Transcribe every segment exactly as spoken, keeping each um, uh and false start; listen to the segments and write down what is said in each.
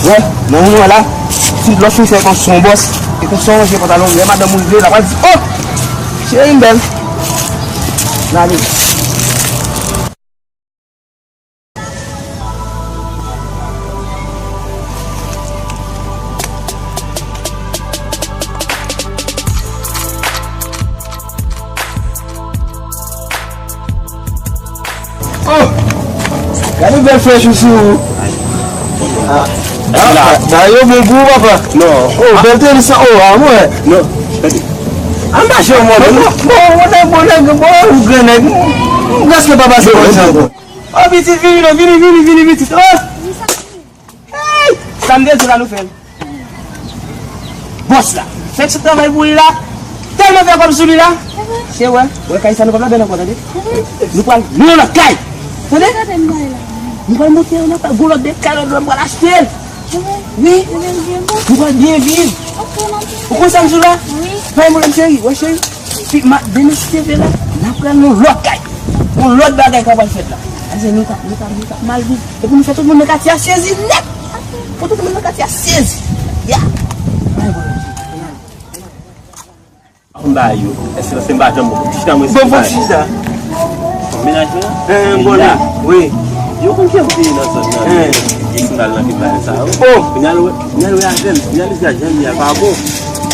Wè, nan moman la, si lòt fi fè konsa yon bòs, e konsa yon je pantalon, lè madanm ou rive, l ap di, "Oh! Cheri m bèl." N ale. Oh! Gade bèl flèch ou sou ou. Ah, ah, ah, yo bon pou ou, papa. Non. Oh, bèl tenis sa. Oh, ah, mwen. Non. An mache yon mòd. Bon, bon, bon, nèg, bon, nèg, bon, ou gran nèg. M prèske pa pase konsa ankò. Oh, pitit, vini non, vini, vini, vini, pitit. Oh! Hey! Sa m te di w la, nou fè l. Bòs la. Fèk sou travay pou li la. Tèlman fè kòb sou li la. Se wè, wè kay sa nou p ap la bèl ankò, tande. Nou pral, nou nan lòt kay. Tande? Nou pral monte, nou pral gon lòt de kay, lòt lòt, nou pral achte l. Wi. Nou pral byen viv. Ou konn sa m di w la? Pa gen pwoblèm, cheri. Wè, cheri. Pi, ma, demen si Dye vle la, n ap pral nan lòt kay. Yon lòt bagay k ap pral fèt la. Paske nou t ap, nou t ap, nou t ap mal viv. Epi nou fè tout moun nan katye a sezi nèt. Pou tout moun nan katye a sezi. Ya. M ba yo. Èske se m pa janm bon chita mwen. Bon, bon chita. Mennaj mwen? Eh, bon, wi. Yo konn kiyès ki nan zòn nan. Eh. Ki sou nan ki bagay sa yo. Oh. Kounye a l wè, kounye a l wè avè m. Kounye a l di a jan li a pa bon.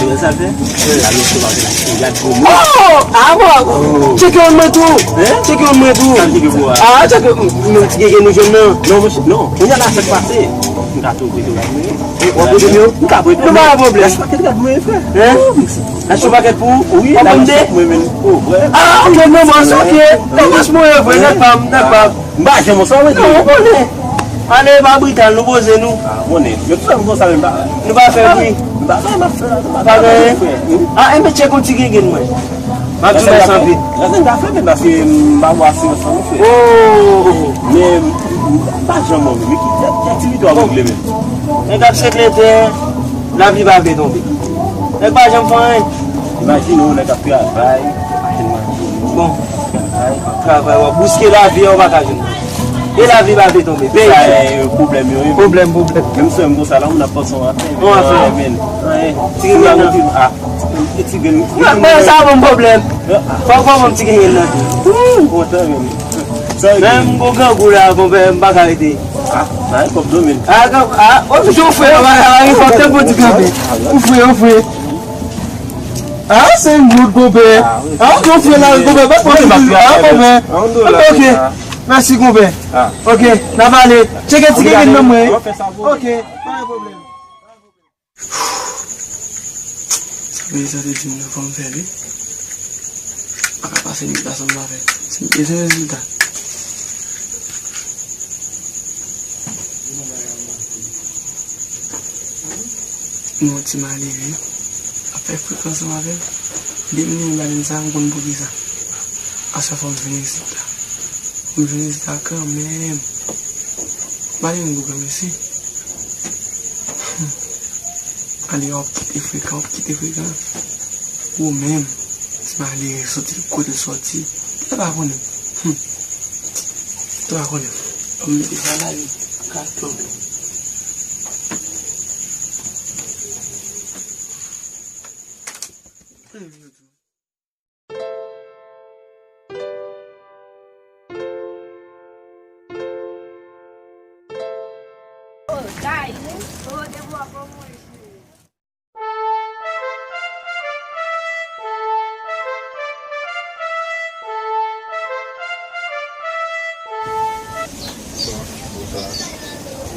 Kounye a sa l fè? Eh. L al nan choma pou l achte yon gad gwo mwen. Oh! Ah bon? Oh. Tcheke yon mwen tou. Hein? Tcheke yon mwen tou. Sa m tcheke pou a. Ah, tcheke, mm, mm, ti gege nou jwenn nan. Non, monchè, non. Kounye a la sa k pase. M ka tou prete w la mwen. W ap prete m yo? M ka prete w. Nou pa gen pwoblèm. Lach pakèt gad mwen, frè. Hein? Lach yon pakèt pou ou? Wi, lach mwen menm. Oh, frè. Ah, ok, non, bon, se ok. Nan pòch mwen yo, frè, nèg pa m, nèg pa m. M pa janm sa, wi. Non, ou konnen. Ale, pa brital, nou poze nou. Ah, konnen. Men frè m konsa menm pa. Nou pa fè bri. M pa fè, m ap fè la, m pa fè. Pa gen anyen. Ah, enben tcheke yon ti gengen mwen. M ap di w mèsi anpil. Sa se m ka fè menm paske m pa wè asirans lan non frè. Oh, oh, oh. Men m pa janm wè menm. Men ki, ki, ki aktivite w ap regle menm? Nèg ap segle tè, lapli pa vle tonbe. Nèg pa janm fè anyen. Imajine w nèg ap travay, pa jwenn manje. Bon, travay, w ap bouske lavi a, w pa ka jwenn manje. E lavi pa vle tonbe. Sa e pwoblèm yo, wi. Pwoblèm, pwoblèm. Menm sè m konsa la, moun ap panse yon afè. Yon afè. Anyen, men. Anyen. Ti grenn nan. Ah, ti grenn. Mwen, mwen, sa ban m pwoblèm. Fòk ban m ti grenn nan. Kontan, men. Sa e menm bon grangou la, konpè, m pa ka rete. Ah, sa e kòb domèn. Ah, ah, ou toujou fre, ou pa ka rete, fòk te bon ti kanpe. Ou fre, ou fre. Ah, senk goud, konpè. Ah, ou fre la, konpè, pa pran senk goud. Ah, konpè. Ok. Mèsi, konpè. Ok, n a pale. Tcheke ti grenn nan mwen. Ok, pa gen pwoblèm. Sa prezan te di m nan fò m fè li. Pa ka pase nèg la san m pa fè. Si m bezwen rezilta. M yon ti malere. Ap fè frekan ansanm avè m. Depi m vin ba li sa, m konn poukisa. Aswè fò m jwenn rezilta. Fò m jwenn rezilta kanmenm. Ba li yon gwo granmesi. Hmm. Ale, w ap kite frekan, w ap kite frekan. Ou menm, ti malere soti kote l soti. Ou pa konnen. Hmm. Ou pa konnen. Ou mete sa la, li ka tonbe.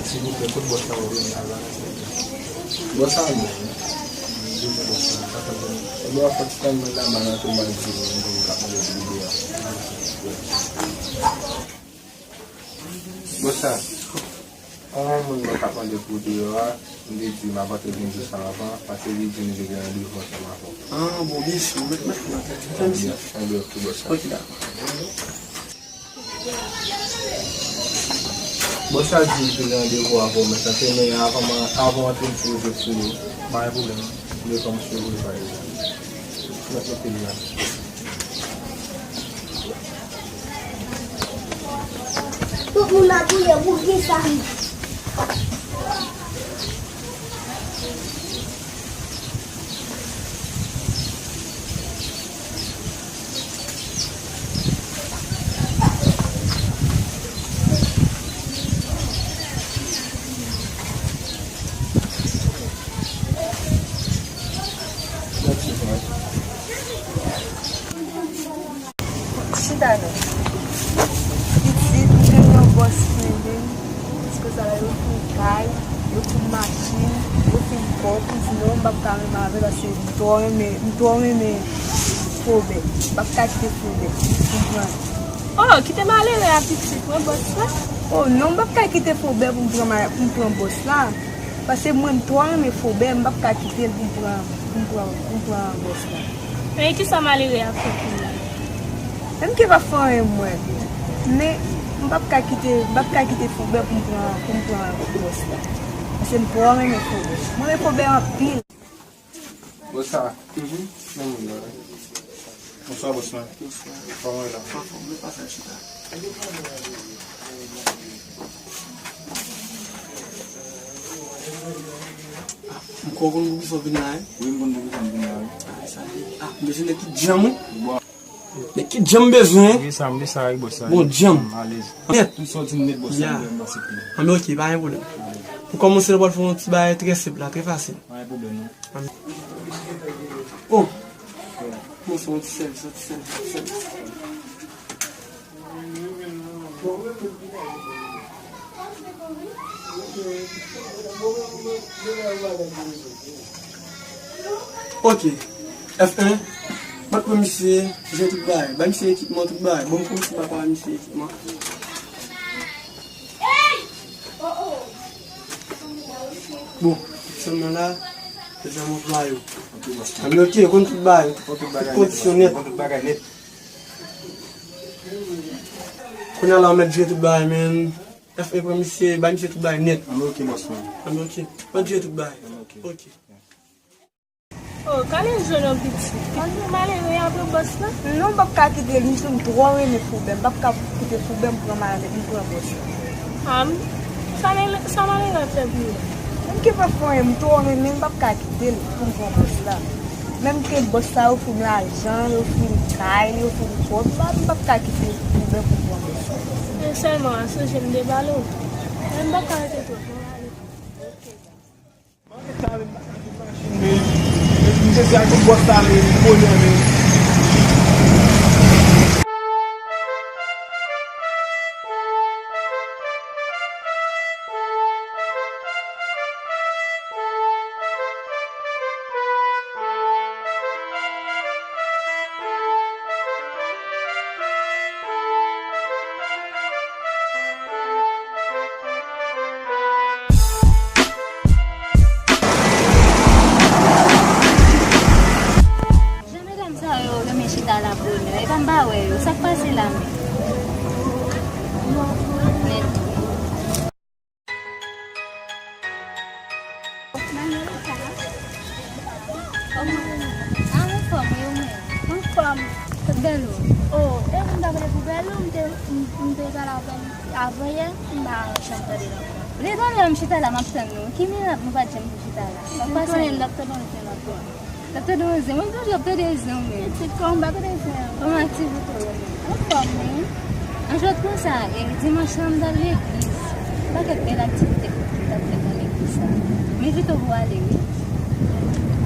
Silvouplè, kot bòs la, ou vin la, la? Bòs la, non. Bòs la, pa tann. Ebyen, w ap fè ti tann mwen la, m al antre, m al di moun k ap mande pou deyò a. Bòs la, yon moun mwen k ap mande pou deyò a, m te di m ap antre vin di sa avan, paske li di m li gen randevou ansanm avè w. Ah, bon, byen si, mèt, mèt, mèt. Ebyen, ok, bòs la. Ok, dakò. Bòs la di li te gen randevou avè w, men sa se men avan, avan w antre m sipoze sou yo. Pa gen pwoblèm. Li konn sou yo, pa egzanp. Mèt mete l la. Tout moun ap touye pou kisa? Yo foun kay, yo foun machin, yo foun kò, pou di non, m p ap ka renmen avè l, paske m twò renmen, m twò renmen Fobè. M p ap ka kite Fobè. Ou konprann? Oh, kite malere a piti, pran bòs la. Oh, non, m p ap ka kite Fobè pou m pran ma-, pou m pran bòs la. Paske mwen, m twò renmen Fobè, m p ap ka kite l pou m pran, pou m pran, pou m pran bòs la. Men kisa malere a fè pou ou? Menm ke pa fè anyen mwen. Men, m p ap ka kite, m p ap ka kite Fobè pou m pran, pou m pran bòs la. Paske m twò renmen Fobè. Mwen renmen Fobè anpil. Bòs sa. Mhm. Nan moun nan. Bonswa, bòs mwen. Bonswa. Kòman w ye la? Anfòm, mwen pase chita. Ah, m kwè w konn poukisa w vin la, wi? Wi, m konn poukisa m vin la, wi. Ah, sa vle, ah, m bezwen nèg ki djanm, wi. Bon. Nèg ki djanm m bezwen, wi. Wi, sa, m di sa, wi, bòs la. Bon, djanm. Alèz. Nèt. M sòti nèt, bòs la, m pase pi. Ah, men ok, pa gen pwoblèm. Pou kòmanse, nou pral fè yon ti bagay trè senp la, trè fasil. Pa gen pwoblèm, non. Oh! Bon, se yon ti sèl, se yon ti sèl, ti sèl. Ok. F un. Bat pou misye, jwe tout bagay. Ba misye ekipman, tout bagay. Bon, m kòmanse ba misye ekipman. Bon, sèlman la, se jan mwen pran yo. Ok, bòs. Ann ok, yo konn tout bagay. Tout kondisyon nèt. Yo konn tout bagay nèt. Kounye a la, w mèt jere tout bagay, men. F un pran misye, bay misye tout bagay nèt. Ann ok, bòs mwen. Ann ok. Mèt jere tout bagay. Ann ok. Ok. Oh, Kalen jwenn yon pitit. Kalen malere apre bòs la? Non, m p ap ka kite l, misye, m twò renmen Fobè. M p ap ka kite Fobè, m pran malere, m pran bòs la. Ah, m, sa malere, sa malere ap fè pou ou? Menm ke pa fè anyen, m twò renmen l, m p ap ka kite l pou m pran bòs la. Menm ke bòs la ofri m lajan, li ofri m kay, li ofri m kò, m pa, m p ap ka kite Fobè pou m pran bòs la. Men sèlman, sonje m te pale w. Men m p ap ka rete twòp, mwen ale. Ok. Misye di ak tout bòs sa, li konnen, men. Jan medam sa yo renmen chita la bonè, epa m pa wè yo, sa k pase la menm? Nèt. Manolita. Kòman ou ye? Ah, anfòm, e ou menm? Anfòm. Kot Bèlou? Oh, e ou m t ap rele pou Bèlou, m te, m, m te pale avè l avanyè, m pa janm tande l ankò. Li tande m chita la, m ap tann nou. Ki mirak nou pa t janm chita la? Sa k pase? M konnen l ap tann ou, l te nan kò. L ap tande yon zen. Mwen toujou ap tande zen, men. Pitit, kòman w pa tande zen? Kòman aktivite w yo menm? Anfòm, wi. An jwèt konsa, e, dimanch lan, m t al legliz. Yon pakèt bèl aktivite k t ap fèt nan legliz la. Men pito pou ale, wi.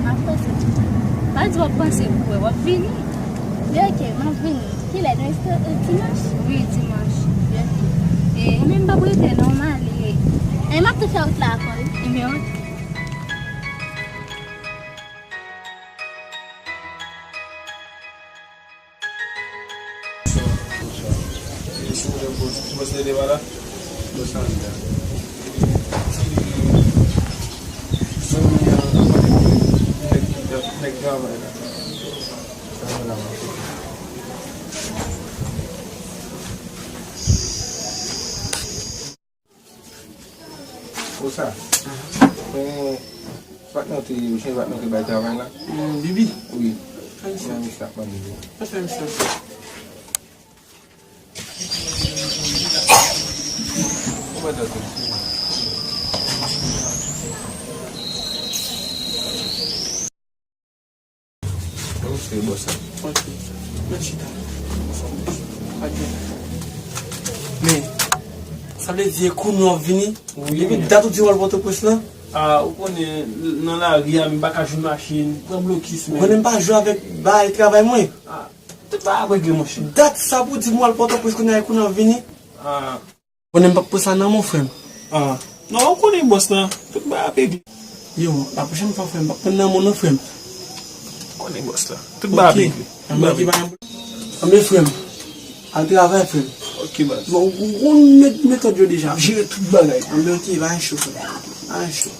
M ap panse. Pa di w ap panse pou wè, w ap vini. Li ok, m ap vini. Kilè? Demen se, e, dimanch? Wi, dimanch. Li ok. E, mwen menm m p ap rete, non, m ale. E, m ap tou fè wout la avè w, wi. Ebyen, ok. Konsa. Men, patnè w te, ou sonje patnè w te bay travay la? Hmm, Bibi? Wi. Fè misye. Nan misye ap mande wi. Fè misye. Ou pa dakò. Ou se bòs la. Ok. Mèt chita. Pa gen. Men, sa vle di e kounye a w ap vini? Wi, men. Depi dat ou di w al Pòtoprens lan? Ah, ou konnen, nan lari a, m pa ka jwenn machin, pran blokis, men. Ou konnen m pa jwe avèk bagay travay mwen. Ah, tout bagay ap regle, monchè. Dat sa pou di m w al Pòtoprens kounye a, e kounye a w ap vini? Ah. Konnen m p ap pran sa nan men w, frè m. Ah, non, ou konnen bòs la. Tout bagay ap regle. Yo, la pwochèn fwa, frè m, pa pran nan mwen non, frè m. Ou konnen bòs la. Tout bagay ap regle. Tout bagay ap regle. Anben, frè m, al travay, frè m. Ok, baz. Bon, ou, ou konn met-, metòd yo deja, ap jere tout bagay. Anben, ok, pa gen cho, frè m. Pa gen cho.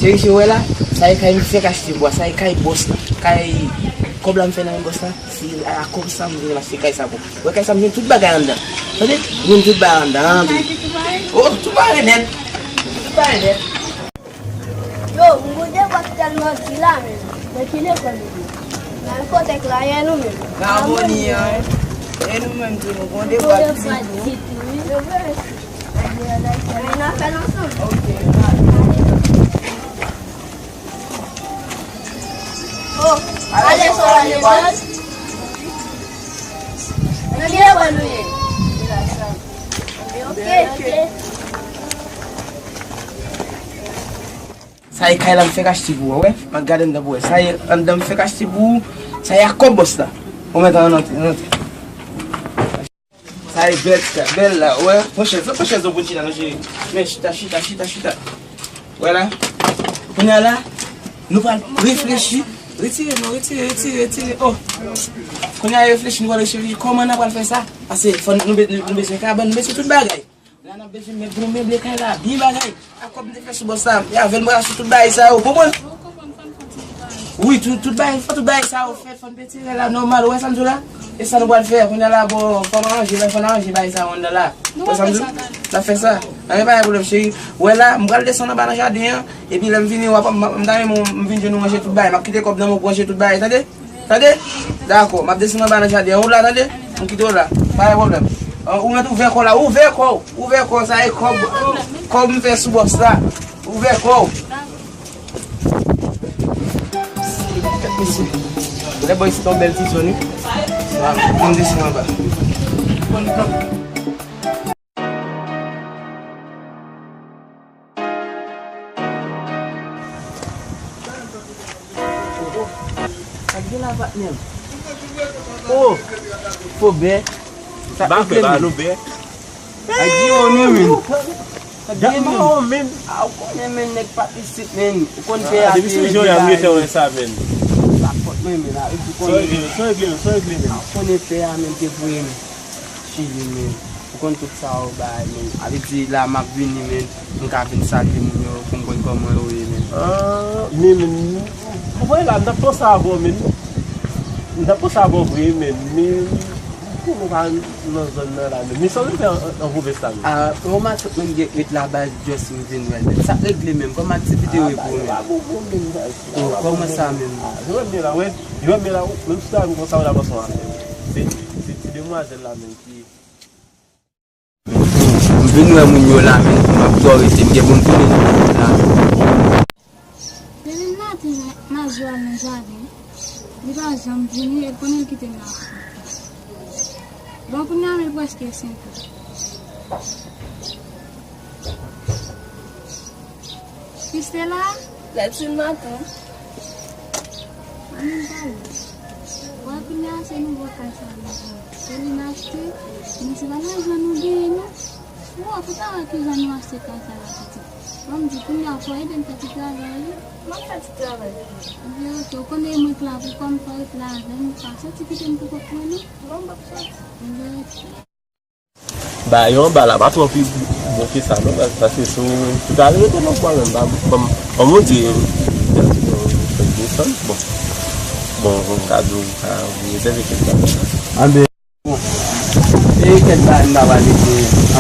Cheri, cheri, wè la, sa e kay m fèk achte bwa, sa e kay bòs la, kay kòb la m fè nan men bòs la, se a kòb sa m vin achte kay sa pou. Wè kay sa m jwenn tout bagay anndan. Tande? M jwenn tout bagay anndan. Oh, tout bagay nèt. Tout bagay nèt. Yo, m goude bòs tèlman di la menm. Men ki lekòl ou ye? Nan ipotèk la ye nou menm. Nan Amoni an, wi. E nou menm tou, nou goude bòs di tou. Yo vre. Ann al fè l ansanm. Ok. Oh, ale sou ale bòs. Nan ki lekòl ou ye? Ok, ok. Sa e kay la m fèk achte pou ou, wè. M ap gade anndan pou wè. Sa e anndan m fèk achte pou ou. Sa e a kòb bòs la. Ou mèt an antre, antre. Sa e bèl, bèl la, wè. Pran chèz, pran chèz ou pou chita, non, cheri. Men, chita, chita, chita, chita. Wè la. Kounye a la, nou pral reflechi. Retire, non, retire, retire, retire. Oh. Kounye a, reflechi, nou pral reflechi. Kòman n a pral fè sa? Paske fò nou be-, nou bezwen kabann, nou bezwen tout bagay. La n ap bezwen mèt bon meble kay la, byen bagay. A kòb m te fè sou bòs la, e avè l mwen achte tout bagay sa yo, konprann? Wi, tout, tout bagay, fò tout bagay sa yo fèt, fò n retire la nòmal, ou wè sa m di w la? E sa nou pral fè, kounye a la, bon, fò n aranje, fò n aranje bagay sa yo anndan la. Ou wè sa m di w? N ap fè sa. Anyen pa gen pwoblèm, cheri. Ou wè la, m pral desann anba nan jaden an, epi lè m vini, w ap, m, m ta renmen w, m vin jwenn ou ranje tout bagay. M ap kite kòb nan men w pou ranje tout bagay, tande? Tande? Dakò, m ap desann anba nan jaden an. Ou la, tande? M kite w la. Pa gen pwoblèm. An, ou mèt ouvè kò w la. Ouvè kò w. Ouvè kò w. Sa e kòb, kòb m fè sou bòs la. Ouvè kò w. Lè bò isit yon bèl ti zòn, wi. Sa, m desann anba. Sa k gen la, patnè m? Oh! Fo bè. Sa k gen, men? Ba nou bè. Ay, di yo menm, men. Sa k gen, men? Ah, ou konnen, men, nèg pa t isit, men. Ou konn fè a, depi sou jan y ap rete wè sa, men. Sa fòt mwen, men, a, ou konnen. Sa regle, sa regle, sa regle, men. Ou konnen fè a, men, te voye m Chili, men. Ou konn tout sa yo bay, men. A vle di, la, m ap vini, men. M ka vin salye moun yo, pou m konn kòman yo ye, men. Ah, men, men, men. Ou wè la, m t ap panse avè w, men. M t ap panse avè w vre, men. Men, pou nou pa nan zòn nan la, men. Men sa w te fè an, an, an pwovens la, men. Ah, kòman tout moun gen ret la baz, just m vin wè, men. Sa regle, men. Kòman aktivite yo ye pou ou, men? Ah, pa bon, bon, men, sa. Oh, kòman sa, men? Ah, yo wè m la, wè. Yo wè m la, menm si sa, m konsa, w la panse w a, men. Se, se ti demwazèl la, men, ki M vin wè moun yo la, men, m ap twò rete, m gen pou m tounen nan moun yo la. Depi m maten, m al jwe al nan jaden, li pa janm vini, e l konnen l kite m la. Bon, kounye a, men, prèske senk è. Kristela? Lèt sou maten. Ann pale. Wè, kounye a se nouvo kay sa nou pran. Se li n achte, men se pa lajan nou genyen, non. Ou wè, pou ta wè kijan nou achte kay sa la, pitit. Bon, m di, kounye a, fò ede m fè ti travay, wi. M ap fè ti travay pou ou. Ebyen, ok, ou konnen mwen k la pou kò m, fò w ret la avè m, pa soti kite m pou kont mwen, non. Bon, m p ap soti. Ebyen, ok. Bagay yo anba la pa twò pi bon ke sa non, pa-, paske si w, si w ta rete nan kwen menm, pa, ban m, ban m di, desann, bon. Bon, bon, m ka di w, m ka rezève kèk bagay. Anben, bon. E kèk bagay m ta pral mete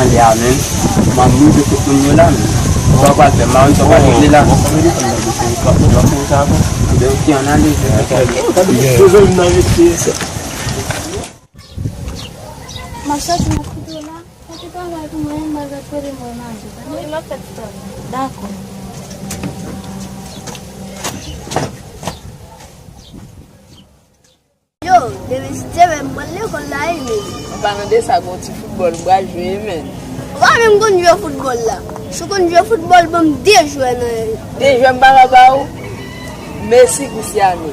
anlè a menm. M ap moutre tout moun yo la menm. Sa w pral fè, m pa konn sa w pral regle la. Anben, ok, ann ale. M ap soti nan kouto la. Sa te travay pou mwen, m al ret kote mwen manje, tande? Wi, m ap fè ti travay. Dakò. Yo, demen si Dye vle, m pral lekòl la, wi, men. An palan de sa, gon ti foutbòl m pral jwe, men. Ou pa menm konn jwe foutbòl la. Si w konn jwe foutbòl, ban m de jwè nan. De jwè m pa ka ba ou? Mesi Kristiano.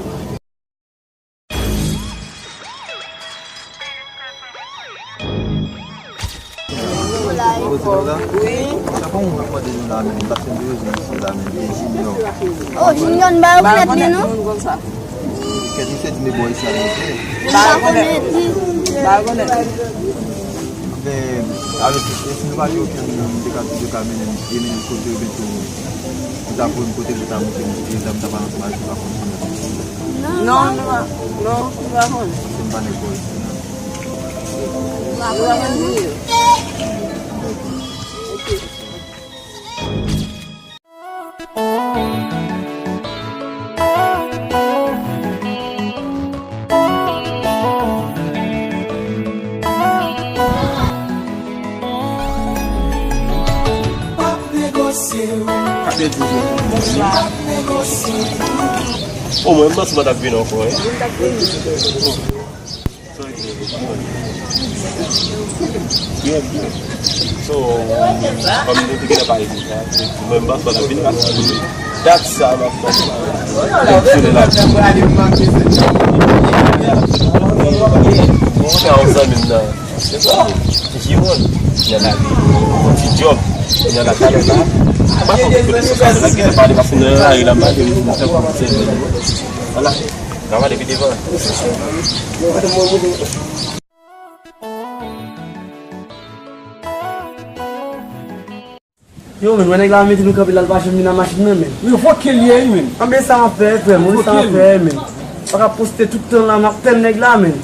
Ou kote la? Wi. Sa pa moun k ap mande nou la menm, paske m te bezwen misye la menm, e Junior. Oh, Junior, m pa rekonèt li non. Kèt misye di me bò isi a li ye. M pa rekonèt li. M pa rekonèt li. Anfen, avèk, e si nou pa gen okenn moun, nou te ka toujou ka mennen, e mennen l kote yo, byen tou. Li ta pou m kote li ta monte, li ta, m ta pale ansanm avèk li, pa konn si nou. Non, nou pa, non, nou pa konnen. Se m pa nèg bò isi, non. Nou pa konnen li ye. Ok. O mwen, m panse w pa t ap vin ankò, wi. Byen, byen. So, kòm nou te gentan pale deja, mwen m panse w t ap vin paske dat sa m ap fè. Fonksyone la. Mwen fè yon zanmi m nan. Se sa. Jiwon. Nan lavi. Yon ti djòb. Nan la talè la. Mwen pa konn kote sou sa, mwen gentan pale paske nan lari la, m pa gen moun tankou se. Vwala. N a pale pi devan. Yo, men, wè nèg la mete nou kanpe la, l pa janm vin a machin nan, men. Yo, fòkè l ye, wi, men. Anben, sa w ap fè, frè m, wè sa w ap fè, men. Pa ka poste tout tan la, m ap tann nèg la, men.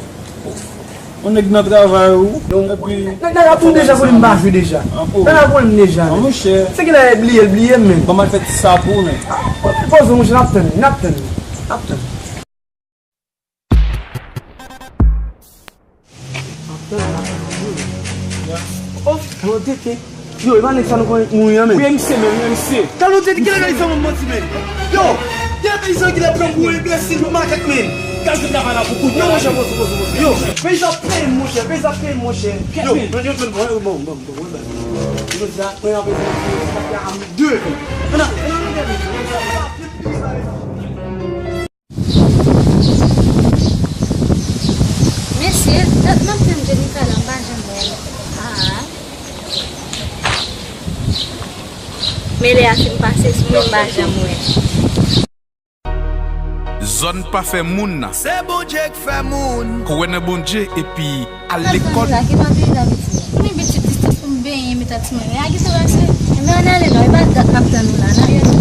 Yon nèg nan travay ou. Epi nèg la ap tou deja konnen m pa jwe deja. Nèg la konnen m deja, men. Monchè. Se ki lè l bliye, l bliye m, men. Ban m al fè ti sa pou ou, men. Poze w, monchè, n ap tann, n ap tann, n ap tann. Oh, Claudete. Yo, e pa nèg sa nou konnen mouri an, men. Wi, M C, men, wi, M C. Claudete, kilè nèg sa manti, men? Yo, kilè peyizan kilè pran pou enbesil, pou makèt, men? Gaz de travay la pou kout. Non, monchè, poze, poze, poze. Yo, peyizan peye, monchè, peyizan peye, monchè. Yo, men, yo, men, bon, bon, bon, bon, bon, bon. Yo, sa, mwen, ann fè de. Ann, ann, ann, ann, ann. Mesye, dat m ap tann Jennifer la, m pa janm wè l. Ah. Men lè a fin pase sou mwen, m pa janm wè l. Zòn pa fè moun nan. Se Bondye k fè moun. Kwè nan Bondye epi al lekòl. Sa ki nan peyi Dayiti a? Konbyen pitit distans pou m benyen, met ak ti mwen. Lè a gen sa pase. Enben, ann ale non, e pa dat m ap tann ou la, n a rive non.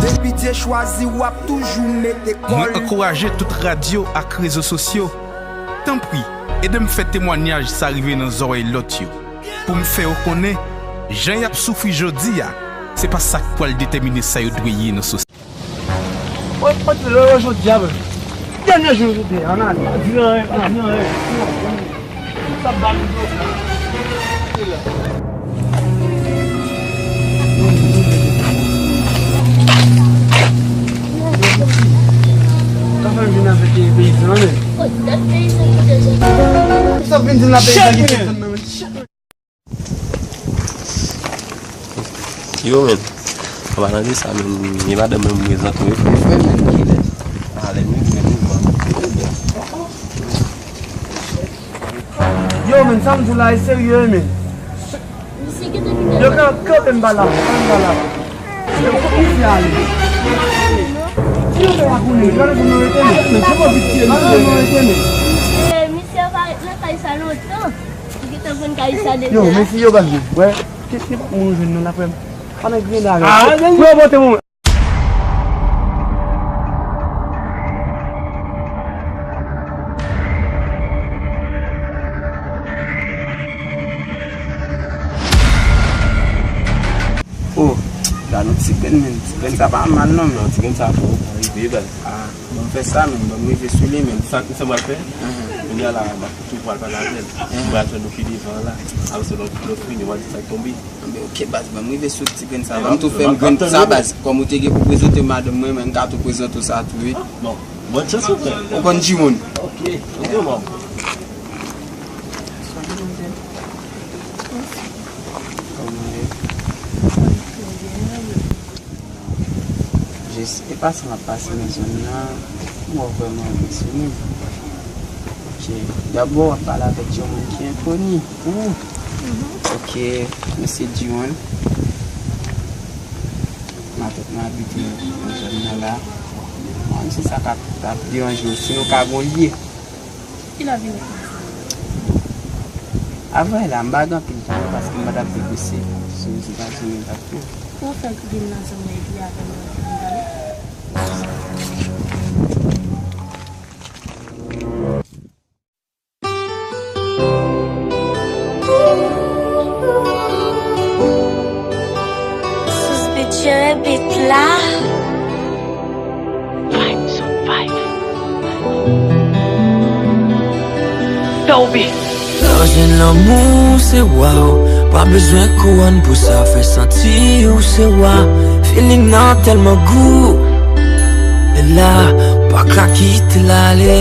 Depi Dye chwazi, w ap toujou mete kò l. Mwen ankouraje tout radyo ak rezo sosyo, tanpri, ede m fè temwanyaj sa rive nan zòrèy lòt yo, pou m fè yo konnen, jan y ap soufri jodi a, se pa sa k pral detèmine sa yo dwe ye nan sosyete. Oy, oy, lè jodi a, men. Dènye jou jodi a, ann ale. Pa di anyen, pa di anyen. Sa ba nou do. Sa fè m vin avèk peyizan, men. Sa vin di la peyizan ki te tann nan, men. Yo, men. An palan de sa, men, e madanm mwen m prezante w, wi. Frè m, men, kilè? A, lè m rive, men, nou va. Yo, men, sa m di w la, e serye, men. Yo, kan, kanpe m pa la, kanpe m pa la. Yo, kot misye ale? Si yo te pa konnen, yo te konn rete, men. Men, kòman vit tiye misye, men? Misye pa ret nan kay sa lontan. Li gentan konn kay sa deja. Yo, men si yo pa vin, wè, ki, ki moun jwenn nan lapre m. Pa nan griyen dare. Ah, men yo pote moun. Oh, gade yon ti grenn, men. Ti grenn sa pa mal, non, men. Non, ti grenn sa fò, pa rive, baz. Ah, bon, fè sa, men. Bon, m rive sou li, men. Sa, sa m pral fè? Kounye a la, m ap tou pral pale avè l. M pral tann nou pi devan la. Apre sa, lè w fini, w a di sa k tonbe. Anben, ok, baz, ban m rive sou ti grenn sa. Ban m tou fè m grenn sa, baz. Kòm ou te gen pou prezante madanm mwen, men m ka tou prezante w sa tou, wi. Bon, bòn chans, frè. Ou konn Jiwon. Ok, ok, bòb. Kòman ye? Je E pa sa m ap pase nan zòn nan, m wè w vrèman enpresyone m. Ok. Dabò, w ap pale avèk yon moun ki enkoni. Ou? Ok, mesye Diwan. Mwen avèk mwen abite nan zòn nan la. Bon, si sa ka, ka deranje w, si nou ka gon lye. Ki lè w vini konsa? Avè la, m pa gen anpil tan non, paske m pa t ap deplese sou Etazini, m t ap fè. Ou fè gim nan zòn nan epi apre nou vin pale. Sous Beat jere beat la. Vibes on vibes. Dope. Lè w jwenn lanmou, se waw. Pa bezwen kouwòn pou sa fè santi w se wa. Feeling nan tèlman gou. E la, pa ka kite l ale.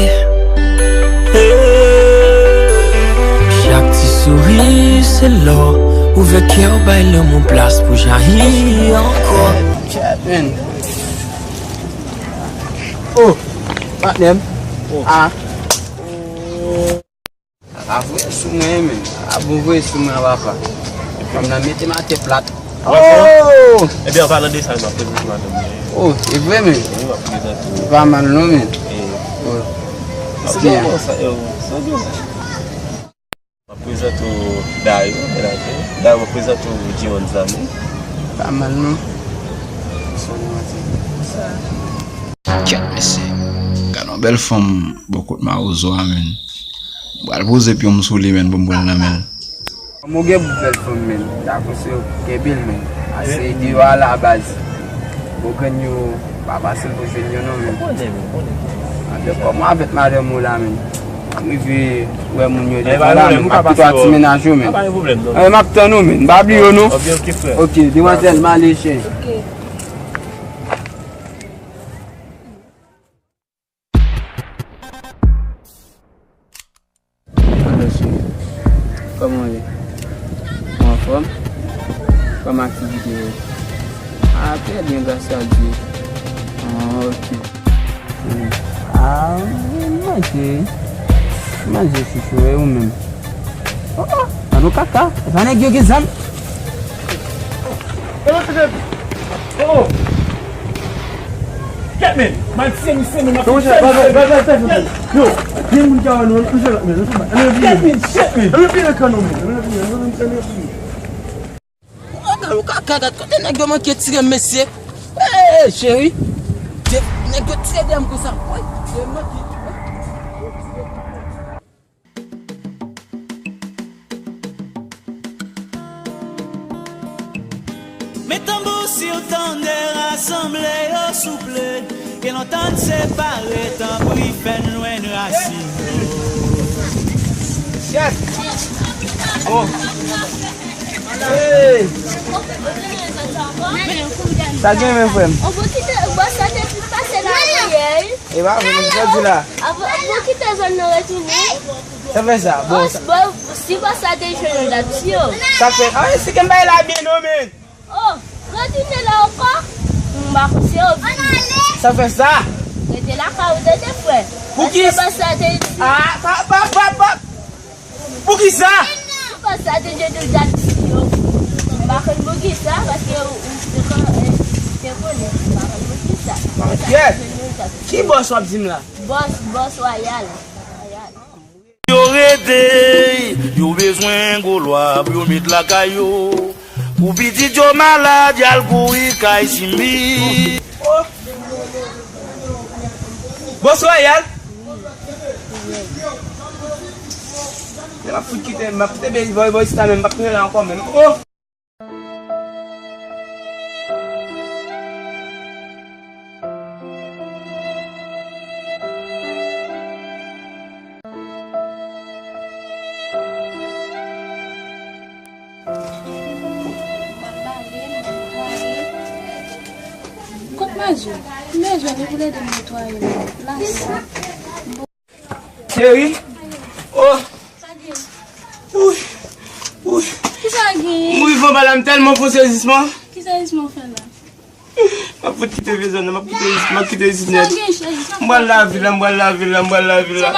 Chak ti souri se lò. Ouvè kè w, bay lanmou plas pou jayi ankò. Chat, man. Oh, patnè m. Ah. A voye sou mwen, men. A bon voye sou mwen, papa. Fanm nan mete m atè plat. Oh! Ebyen, an palan de sa, m ap prezante madanm mwen. Oh, e vre, men? Wi, m ap prezante w. Pa mal, non, men. Oh. Sa gen sa, yo, sa gen sa. M ap prezante w Dayo, mennaj mwen. Dayo, m ap prezante w Diwan zanmi. Pa mal, non. Kèt, mesye. Gad yon bèl fanm bò kot mawozo a, men. M pral poze pye m sou li, men, pou m pran l nan men l. Kòman w gen pou bèl fanm, men? Dakò, se yo kenbe l, men. Ase de yo a la baz. Bon, grenn yo pa fasil pou jwenn yo, non, men. Anben, kòman avèk madanm ou la, men? M rive wè moun yo devan la, men. M ap kite w ak ti mennaj ou, men. Anben, m ap tann ou, men. M pa bliye w, non. Ok, demwazèl, m ale, cheri. Alò, cheri, kòman w ye? Ou anfòm? Kòman aktivite yo? Ah, très bien, grâce à Dieu. Ah, ok. Hmm. Ah, manje. Manje, chouchou, e ou menm? Oh, oh, ann nou kaka. E pa nèg yo gen zam. Oh, oh. Kèt, men. M al tiye misye, men, m ap tiye misye. Yo, gen moun ki a wè nou, nou fè lòt, men, nou fè lòt. Kèt, men, shit, men. Ann nou vire kan nou, men. Ann nou vire, ann nou vire. Ou ka, ou ka, ka, ka, kote nèg yo manke tire m, mesye? Hey, cheri. Nèg yo tire dèyè m konsa. Woy, yo manke. Men tanbou, si w tande, rasanble yo, souple. Gen lontan n separe, tanpri, fè n jwenn rasin yo. Yes. Oh. Hey. Sa gen, men, frè m? Ou bon kite bò sa te fin pase la, wi. E pa vre, men, sa di la. Ou bon kite zòn nan retounen. Sa fè sa? Bon, sa, bon, si bò sa te jwenn yon dat si yo. Sa fè, ah, si ke m bay la byen, non, men. Oh, retounen la ankò? M pa konn si yo vini. Sa fè sa? Rete lakay ou, tande, frè. Pou ki? Paske bò sa te di. Ah, pa, pa, pa, pa. Pou ki sa? Pou sa te jete dat si yo. M pa konn pou ki sa, paske ou, ou te kon-, eh, te konnen. M pa konn pou ki sa. Kiyès? Ki bòs w ap di m la? Bòs, bòs Wayal. Wayal. Yo rete, yo bezwen gwo lwa pou yo met lakay yo. Pou pitit yo malad, y al kouri kay Simbi. Bòs Wayal. Men m ap fout kite, m ap kite bèl bòy, bòy sita menm, m p ap tounen la ankò menm. Oh! Kot Majou? M bezwen li pou l ede m netwaye la. Cheri. Oh. Ouy. Ouy. Kisa gen? M rive anba la, m tèlman fon sezisman. Ki sezisman w fè la? M ap fout kite vye zòn nan, m ap kite isit, m ap kite isit nèt. M pral lavil la, m pral lavil la, m pral lavil la.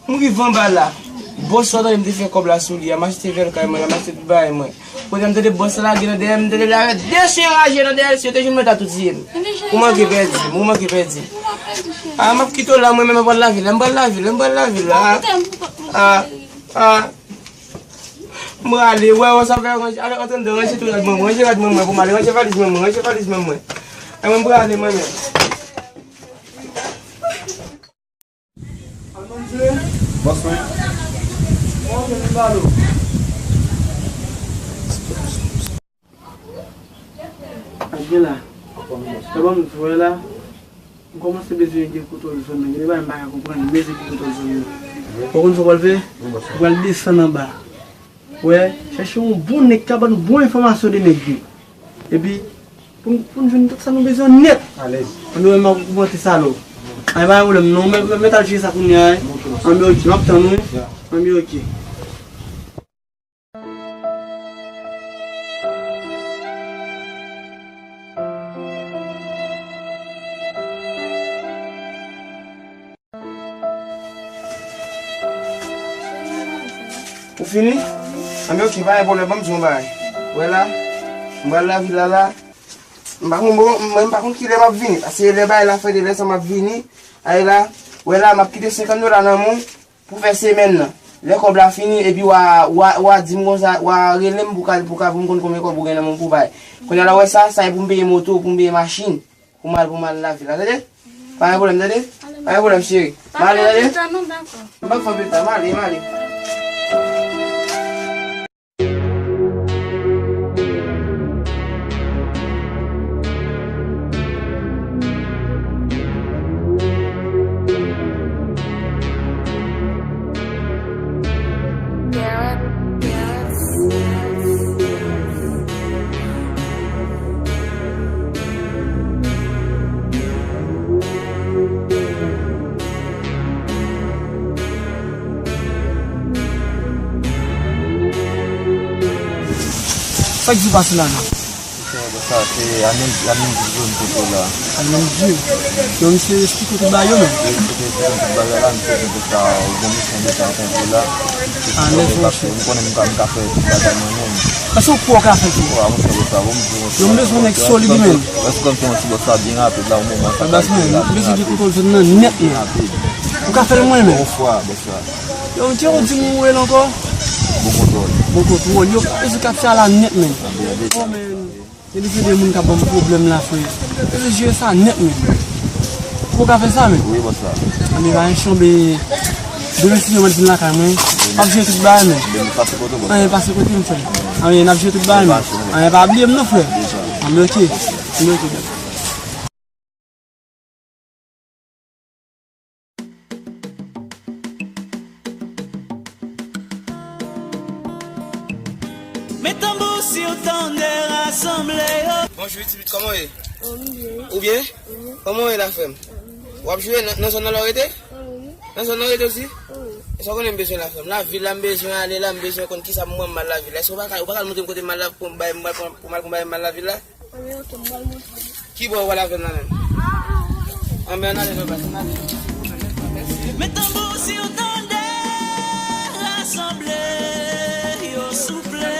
M rive anba la. Bòs la tande m te fè kòb la sou li a, m achte vèl kay mwen la, m achte tout bagay mwen. Kounye a m tande bòs la lage nan dèyè m, m tande l avè de chen raje nan dèyè l, si yo te jwenn mwen ta tou tiye m. Ou manke pèdi m, ou manke pèdi m. Ah, m ap kite w la, mwen menm, m pral lavil la, m pral lavil la, m pral lavil la. Ah, ah, ah. M prale, wè, wè, sa fè ranje, ale, antre anndan, ranje tou rad mwen, ranje rad mwen, mwen, pou m ale, ranje valiz mwen, mwen, ranje valiz mwen, mwen. E mwen, m prale, mwen menm. Bòs mwen. Ak gen la. Sa ban m vre la. M kòmanse bezwen gen kontwòl zòn nan. Gen de bagay m pa ka konprann. M bezwen gen kontwòl zòn nan. Ou konn sa w pral fè? Ou pral desann anba. Wè, chèche yon bon nèg ki ka ban nou bon enfòmasyon de nèg yo. Epi, pou n, pou n jwenn tout sa nou bezwen nèt. Alèz. Anben, mwen, m ap ogmante salò. Anben, pa gen pwoblèm, non. Mèt, mèt al jere sa kounye a, wi. Anben, oke, m ap tann ou, wi. Anben, oke. Ou fini? Anben, oke, pa gen pwoblèm, ban m di w yon bagay. Wè la, m pral lavil la la. M pa konn, bon, mwen, m pa konn kilè m ap vini, paske lè bagay la fè de lè sa m ap vini. Ay la, wè la, m ap kite senkant dola nan men w pou fè semèn nan. Lè kòb la fini, epi w a, w a, w a di m konsa, w a rele m pou ka, pou ka, pou m konn konbyen kòb ou gen nan men w pou bay. Kounye a la, w wè sa, sa e pou m peye moto, pou m peye machin. Pou m al, pou m al lavil la, tande? Pa gen pwoblèm, tande? Pa gen pwoblèm, cheri. M ale, tande? M pa fè pita, m ale, m ale. Sa k di w pase la menm? Sa se a menm, a menm di m kote w la. A menm di w. Yo, misye esplike tout bagay yo menm. Yo esplike tout bagay la, misye di konsa, ou gen misyon de fè kontre la. Alèz, monchè. M konnen m ka, m ka fè tout bagay mwen menm. Èske w kwè w ka fè tou? Wa, monchè, bòs la, bon, m di w, monchè. Yo, m bezwen nèg solid menm. Èske m te yon ti bòs la byen rapid la, ou menm, sa ka rive la, m bezwen gen kontwòl zòn nan nèt menm. Rapid. Ou ka fè l mwen menm. Yon fwa, bòs la. Yo, m te di m ou wè l ankò. Bon kontwòl. Bon kontwòl. Yo, e se k ap fè a la nèt menm. Anben, anben. Oh, man. Gen de, gen de moun k ap ban m pwoblèm la, frè. E se jere sa nèt menm. Ou ka fè sa menm? Wi, bòs la. Anben, pa gen chanbe. Demen si yo mèt vin lakay mwen. M ap jere tout bagay menm. Demen pase kote w, bòs la. Anben, pase kote m, frè. Anben, n ap jere tout bagay menm. Anben, pa bliye m non, frè. Anben, oke. Anben, oke. Men tanbou si w tande rasanble yo. Bonjou, ti pitit, kòman w ye? Ou byen? Kòman w ye la, frè m? W ap jwe nan, nan zòn nan la w rete? Nan zòn nan w rete osi? Sa w konnen m bezwen la, frè m. Lavil la, m bezwen ale la, m bezwen konn kisa m, mwen, m al lavil la. Èske w pa ka, ou pa ka montre m kote m al la, pou m bay, pou m al, pou m al, pou m bay m al lavil la? Anben, oke, m pral montre w. Ki bò w pral avè m la menm? Anben, ann ale, non, baz, ann ale. Men tanbou si w tande rasanble, yo souple,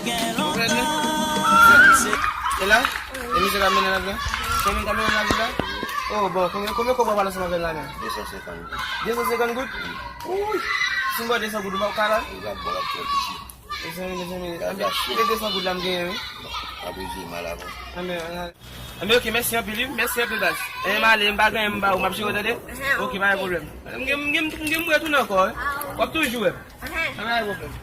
gen lontan. E la? E misye ka mennen lavi la? Se mwen ka mennen lavi la? Oh, bon, konbyen, konbyen kòb w ap pale ansanm avè l la menm? De san senkant goud. De san senkant goud? Wi. Si m ba w de san goud, ou pa ka la? Ou ka ba w la twò piti. Mezanmi, mezanmi, anben, e de san goud la m genyen, wi. Bon, apre jwe mal avan. Anben, anben, oke, mèsi anpil, wi. Mèsi anpil, baz. Anben, m ale, m pa gen anyen m ba ou, m ap jere w, tande? Oke, pa gen pwoblèm. M gen, m gen, m gen pou retounen ankò, wi. W ap toujou wè m. Anben, pa gen pwoblèm.